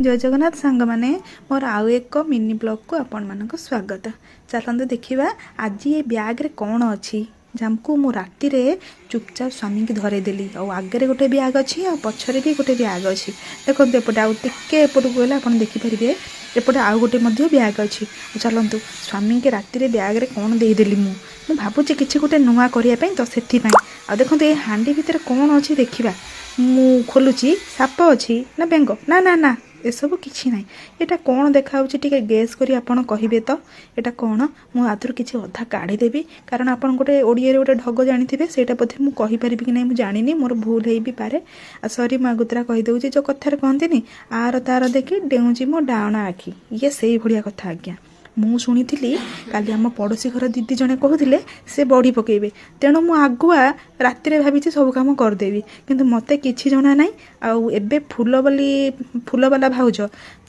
ଜୟ ଜଗନ୍ନାଥ ସାଙ୍ଗମାନେ, ମୋର ଆଉ ଏକ ମିନି ବ୍ଲଗ୍କୁ ଆପଣମାନଙ୍କୁ ସ୍ୱାଗତ। ଚାଲନ୍ତୁ ଦେଖିବା ଆଜି ଏ ବ୍ୟାଗ୍ରେ କ'ଣ ଅଛି। ଯାହାକୁ ମୁଁ ରାତିରେ ଚୁପଚାପ ସ୍ୱାମୀକି ଧରେଇଦେଲି। ଆଉ ଆଗରେ ଗୋଟେ ବ୍ୟାଗ୍ ଅଛି ଆଉ ପଛରେ ବି ଗୋଟେ ବ୍ୟାଗ୍ ଅଛି। ଦେଖନ୍ତୁ, ଏପଟେ ଆଉ ଟିକେ ଏପଟକୁ ଗଲେ ଆପଣ ଦେଖିପାରିବେ, ଏପଟେ ଆଉ ଗୋଟେ ମଧ୍ୟ ବ୍ୟାଗ୍ ଅଛି। ଚାଲନ୍ତୁ, ସ୍ୱାମୀକି ରାତିରେ ବ୍ୟାଗ୍ରେ କ'ଣ ଦେଇଦେଲି। ମୁଁ ମୁଁ ଭାବୁଛି କିଛି ଗୋଟେ ନୂଆ କରିବା ପାଇଁ, ତ ସେଥିପାଇଁ। ଆଉ ଦେଖନ୍ତୁ, ଏ ହାଣ୍ଡି ଭିତରେ କ'ଣ ଅଛି ଦେଖିବା। ମୁଁ ଖୋଲୁଛି। ସାପ ଅଛି ନା ବେଙ୍ଗ? ନା ନା ନା, ଏସବୁ କିଛି ନାହିଁ। ଏଇଟା କ'ଣ ଦେଖାହେଉଛି, ଟିକେ ଗେସ୍ କରି ଆପଣ କହିବେ ତ ଏଇଟା କ'ଣ? ମୁଁ ଆଦରୁ କିଛି ଅଧା କାଢ଼ିଦେବି, କାରଣ ଆପଣ ଗୋଟେ ଓଡ଼ିଆରେ ଗୋଟେ ଢଗ ଜାଣିଥିବେ, ସେଇଟା ବୋଧେ ମୁଁ କହିପାରିବି କି ନାହିଁ ମୁଁ ଜାଣିନି, ମୋର ଭୁଲ ହେଇ ବି ପାରେ। ଆଉ ସରି, ମୁଁ ଆଗତୁରା କହିଦେଉଛି। ଯେଉଁ କଥାରେ କହନ୍ତିନି, ଆର ତାର ଦେଖି ଡେଉଁଛି ମୋ ଡାହାଣ ଆଖି, ଇଏ ସେଇଭଳିଆ କଥା ଆଜ୍ଞା। ମୁଁ ଶୁଣିଥିଲି କାଲି ଆମ ପଡ଼ୋଶୀ ଘର ଦିଦି ଜଣେ କହୁଥିଲେ ସେ ବଢ଼ି ପକେଇବେ, ତେଣୁ ମୁଁ ଆଗୁଆ ରାତିରେ ଭାବିଛି ସବୁ କାମ କରିଦେବି, କିନ୍ତୁ ମୋତେ କିଛି ଜଣା ନାହିଁ। ଆଉ ଏବେ ଫୁଲ ବୋଲି ଫୁଲବାଲା ଭାଉଜ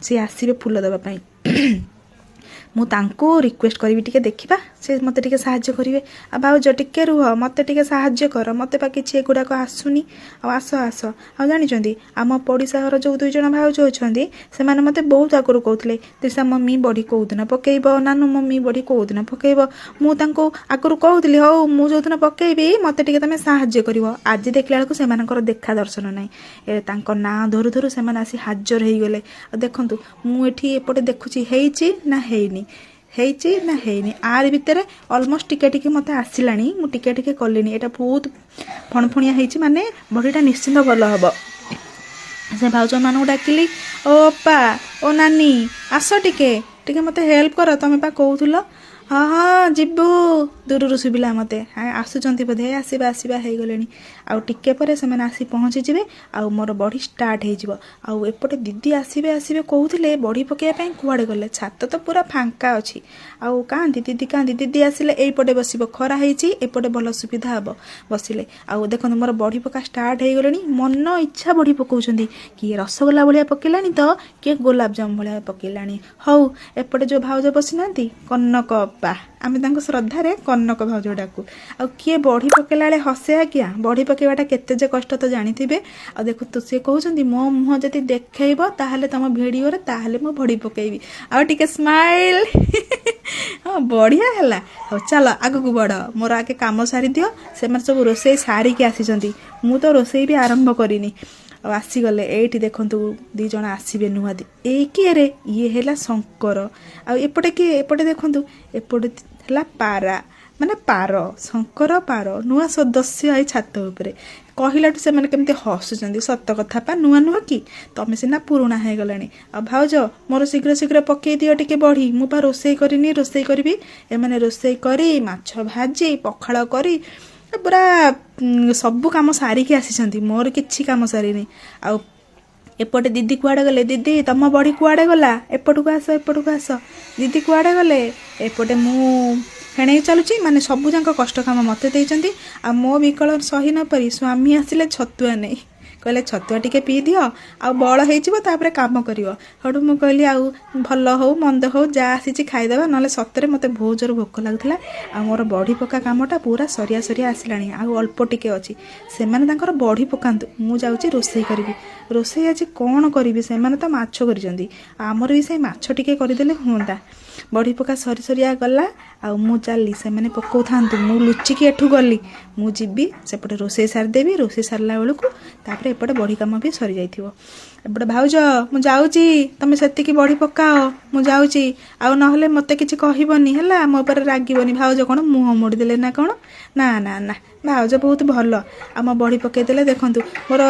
ସିଏ ଆସିବେ ଫୁଲ ଦେବା ପାଇଁ। ମୁଁ ତାଙ୍କୁ ରିକ୍ୱେଷ୍ଟ କରିବି, ଟିକେ ଦେଖିବା ସେ ମୋତେ ଟିକେ ସାହାଯ୍ୟ କରିବେ। ଆଉ ଭାଉଜ, ଟିକେ ରୁହ, ମୋତେ ଟିକେ ସାହାଯ୍ୟ କର, ମୋତେ ପା କିଛି ଏଗୁଡ଼ାକ ଆସୁନି। ଆଉ ଆସ ଆସ। ଆଉ ଜାଣିଛନ୍ତି, ଆମ ପଡ଼ିଶା ଘର ଯେଉଁ ଦୁଇ ଜଣ ଭାଉଜ ଅଛନ୍ତି, ସେମାନେ ମୋତେ ବହୁତ ଆଗରୁ କହୁଥିଲେ, "ଦିଶା ମମ୍ମି, ବଢ଼ି କେଉଁଦିନ ପକେଇବ? ନାନୁ ମମ୍ମି, ବଢ଼ି କେଉଁଦିନ ପକେଇବ?" ମୁଁ ତାଙ୍କୁ ଆଗରୁ କହୁଥିଲି, ହଉ, ମୁଁ ଯେଉଁଦିନ ପକେଇବି ମୋତେ ଟିକେ ତମେ ସାହାଯ୍ୟ କରିବ। ଆଜି ଦେଖିଲା ବେଳକୁ ସେମାନଙ୍କର ଦେଖା ଦର୍ଶନ ନାହିଁ। ଏ ତାଙ୍କ ନାଁ ଧରୁ ଧରୁ ସେମାନେ ଆସି ହାଜର ହେଇଗଲେ। ଆଉ ଦେଖନ୍ତୁ, ମୁଁ ଏଠି ଏପଟେ ଦେଖୁଛି ହେଇଛି ନା ହେଇନି, ହେଇଛି ନା ହେଇନି। ଆରି ଭିତରେ ଅଲମୋଷ୍ଟ ଟିକେ ଟିକେ ମୋତେ ଆସିଲାଣି, ମୁଁ ଟିକେ ଟିକେ କଲିଣି। ଏଇଟା ବହୁତ ଫଣଫଣିଆ ହେଇଛି, ମାନେ ବଢ଼ିଟା ନିଶ୍ଚିନ୍ତ ଭଲ ହେବ। ସେ ଭାଉଜମାନଙ୍କୁ ଡାକିଲି, "ଓ ଅପା, ଓ ନାନୀ, ଆସ, ଟିକେ ଟିକେ ମୋତେ ହେଲ୍ପ କର, ତମେ ପା କହୁଥିଲ।" "ହଁ ହଁ, ଯିବୁ," ଦୂରରୁ ଶୁଭିଲା ମୋତେ। ଆସୁଛନ୍ତି ବୋଧେ, ଆସିବା ଆସିବା ହେଇଗଲେଣି। ଆଉ ଟିକେ ପରେ ସେମାନେ ଆସି ପହଞ୍ଚିଯିବେ ଆଉ ମୋର ବଢ଼ି ଷ୍ଟାର୍ଟ ହେଇଯିବ। ଆଉ ଏପଟେ ଦିଦି ଆସିବେ ଆସିବେ କହୁଥିଲେ ବଢ଼ି ପକେଇବା ପାଇଁ, କୁଆଡ଼େ ଗଲେ? ଛାତ ତ ପୁରା ଫାଙ୍କା ଅଛି। ଆଉ କାହାନ୍ତି ଦିଦି? କାହାନ୍ତି ଦିଦି? ଆସିଲେ ଏଇପଟେ ବସିବ, ଖରା ହେଇଛି, ଏପଟେ ଭଲ ସୁବିଧା ହେବ ବସିଲେ। ଆଉ ଦେଖନ୍ତୁ, ମୋର ବଢ଼ି ପକା ଷ୍ଟାର୍ଟ ହେଇଗଲେଣି। ମନ ଇଚ୍ଛା ବଢ଼ି ପକାଉଛନ୍ତି। କିଏ ରସଗୋଲା ଭଳିଆ ପକେଇଲାଣି ତ କିଏ ଗୋଲାପଜାମୁ ଭଳିଆ ପକେଇଲାଣି। ହଉ, ଏପଟେ ଯେଉଁ ଭାଉଜ ବସିନାହାନ୍ତି, କନକ ଅପା, ଆମେ ତାଙ୍କୁ ଶ୍ରଦ୍ଧାରେ କନକ ଭାଉଜ ଡାକୁ। ଆଉ କିଏ ବଢ଼ି ପକେଇଲା ବେଳେ ହସେ ଆଜ୍ଞା? ବଢ଼ି ପକେଇବାଟା କେତେ ଯେ କଷ୍ଟ ତ ଜାଣିଥିବେ। ଆଉ ଦେଖନ୍ତୁ, ସିଏ କହୁଛନ୍ତି, "ମୋ ମୁହଁ ଯଦି ଦେଖେଇବ ତାହେଲେ ତମ ଭିଡ଼ିଓରେ, ତାହେଲେ ମୁଁ ବଢ଼ି ପକେଇବି।" ଆଉ ଟିକେ ସ୍ମାଇଲ୍। ହଁ, ବଢ଼ିଆ ହେଲା। ହଉ, ଚାଲ ଆଗକୁ ବଢ଼, ମୋର ଆଗେ କାମ ସାରିଦିଅ। ସେମାନେ ସବୁ ରୋଷେଇ ସାରିକି ଆସିଛନ୍ତି, ମୁଁ ତ ରୋଷେଇ ବି ଆରମ୍ଭ କରିନି। ଆଉ ଆସିଗଲେ। ଏଇଠି ଦେଖନ୍ତୁ, ଦୁଇ ଜଣ ଆସିବେ ନୂଆ। ଏଇ କିଏ ରେ? ଇଏ ହେଲା ଶଙ୍କର। ଆଉ ଏପଟେ କିଏ? ଏପଟେ ଦେଖନ୍ତୁ, ଏପଟେ ହେଲା ପାରା, ମାନେ ପାର। ଶଙ୍କର, ପାର ନୂଆ ସଦସ୍ୟ ଏଇ ଛାତ ଉପରେ। କହିଲାଠୁ ସେମାନେ କେମିତି ହସୁଛନ୍ତି। ସତ କଥା ପା, ନୂଆ ନୁହଁ କି? ତମେ ସିନା ପୁରୁଣା ହେଇଗଲାଣି। ଆଉ ଭାଉଜ, ମୋର ଶୀଘ୍ର ଶୀଘ୍ର ପକେଇ ଦିଅ ଟିକେ ବଢ଼ି, ମୁଁ ପା ରୋଷେଇ କରିନି, ରୋଷେଇ କରିବି। ଏମାନେ ରୋଷେଇ କରି, ମାଛ ଭାଜି, ପଖାଳ କରି, ପୁରା ସବୁ କାମ ସାରିକି ଆସିଛନ୍ତି। ମୋର କିଛି କାମ ସାରିନି। ଆଉ ଏପଟେ ଦିଦି କୁଆଡ଼େ ଗଲେ? ଦିଦି, ତମ ବଢ଼ି କୁଆଡ଼େ ଗଲା? ଏପଟକୁ ଆସ, ଏପଟକୁ ଆସ। ଦିଦି କୁଆଡ଼େ ଗଲେ? ଏପଟେ ମୁଁ ହେଣେଇ ଚାଲୁଛି, ମାନେ ସବୁ ଯାକ କଷ୍ଟ କାମ ମୋତେ ଦେଇଛନ୍ତି। ଆଉ ମୋ ବିକଳ ସହି ନପାରି ସ୍ୱାମୀ ଆସିଲେ ଛତୁଆ ନେଇ। କହିଲେ, "ଛତୁଆ ଟିକେ ପିଇ ଦିଅ ଆଉ ବଳ ହେଇଯିବ, ତାପରେ କାମ କରିବ।" ସେଠୁ ମୁଁ କହିଲି, ଆଉ ଭଲ ହଉ ମନ୍ଦ ହଉ, ଯାହା ଆସିଛି ଖାଇଦେବା, ନହେଲେ ସତରେ ମୋତେ ବହୁତ ଜୋର ଭୋକ ଲାଗୁଥିଲା। ଆଉ ମୋର ବଢ଼ି ପକା କାମଟା ପୁରା ସରିଆ ସରିଆ ଆସିଲାଣି, ଆଉ ଅଳ୍ପ ଟିକେ ଅଛି। ସେମାନେ ତାଙ୍କର ବଢ଼ି ପକାନ୍ତୁ, ମୁଁ ଯାଉଛି ରୋଷେଇ କରିବି। ରୋଷେଇ ଆଜି କ'ଣ କରିବି? ସେମାନେ ତ ମାଛ କରିଛନ୍ତି, ଆଉ ଆମର ବି ସେଇ ମାଛ ଟିକେ କରିଦେଲେ ହୁଅନ୍ତା। ବଢ଼ି ପକା ସରି ସରିଆ ଗଲା ଆଉ ମୁଁ ଚାଲିଲି। ସେମାନେ ପକଉଥାନ୍ତୁ, ମୁଁ ଲୁଚିକି ଏଠୁ ଗଲି। ମୁଁ ଯିବି ସେପଟେ ରୋଷେଇ ସାରିଦେବି। ରୋଷେଇ ସାରିଲା ବେଳକୁ ତାପରେ ଏପଟେ ବଢ଼ି କାମ ବି ସରିଯାଇଥିବ। ଏପଟେ ଭାଉଜ, ମୁଁ ଯାଉଛି, ତମେ ସେତିକି ବଢ଼ି ପକାଅ, ମୁଁ ଯାଉଛି। ଆଉ ନହେଲେ ମୋତେ କିଛି କହିବନି ହେଲା, ମୋ ଉପରେ ରାଗିବନି। ଭାଉଜ କ'ଣ ମୁହଁ ମୋଡ଼ିଦେଲେ ନା କ'ଣ? ନା ନା ନା, ଭାଉଜ ବହୁତ ଭଲ। ଆଉ ମୋ ବଢ଼ି ପକେଇଦେଲେ। ଦେଖନ୍ତୁ, ମୋର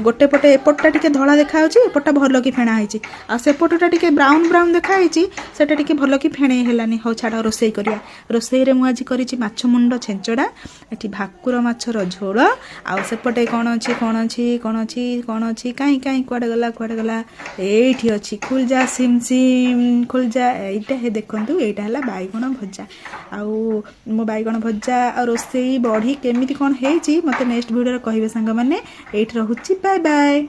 ଗୋଟେ ପଟେ ଏପଟଟା ଟିକେ ଧଳା ଦେଖାଯାଉଛି, ଏପଟଟା ଭଲ କି ଫେଣା ହେଇଛି। ଆଉ ସେପଟଟା ଟିକେ ବ୍ରାଉନ୍ ବ୍ରାଉନ୍ ଦେଖାହେଇଛି, ସେଟା ଟିକେ ଭଲ କି ଫେଣେଇ ହେଲାନି। ହଉ ଛାଡ଼, ରୋଷେଇ କରିବା। ରୋଷେଇରେ ମୁଁ ଆଜି କରିଛି ମାଛ ମୁଣ୍ଡ ଛେଞ୍ଚଡ଼ା, ଏଠି ଭାକୁର ମାଛର ଝୋଳ। ଆଉ ସେପଟେ କ'ଣ ଅଛି, କ'ଣ ଅଛି, କ'ଣ ଅଛି, କ'ଣ ଅଛି? କାହିଁ କାହିଁ, କୁଆଡ଼େ ଗଲା, କୁଆଡ଼େ ଗଲା? ଏଇଠି ଅଛି। ଖୁଲ ଯା ସିମ୍ ସିମ୍ ଖୁଲ ଯା। ଏଇଟା ହେ ଦେଖନ୍ତୁ, ଏଇଟା ହେଲା ବାଇଗଣ ଭଜା। ଆଉ ମୋ ବାଇଗଣ ଭଜା ଆଉ ରୋଷେଇ ବଢ଼ି କେମିତି କ'ଣ ହେଇଛି, ମୋତେ ନେକ୍ସଟ ଭିଡ଼ିଓରେ କହିବେ ସାଙ୍ଗମାନେ। ଏଇଠି ରହୁଛି, ବାଏ ବାଏ।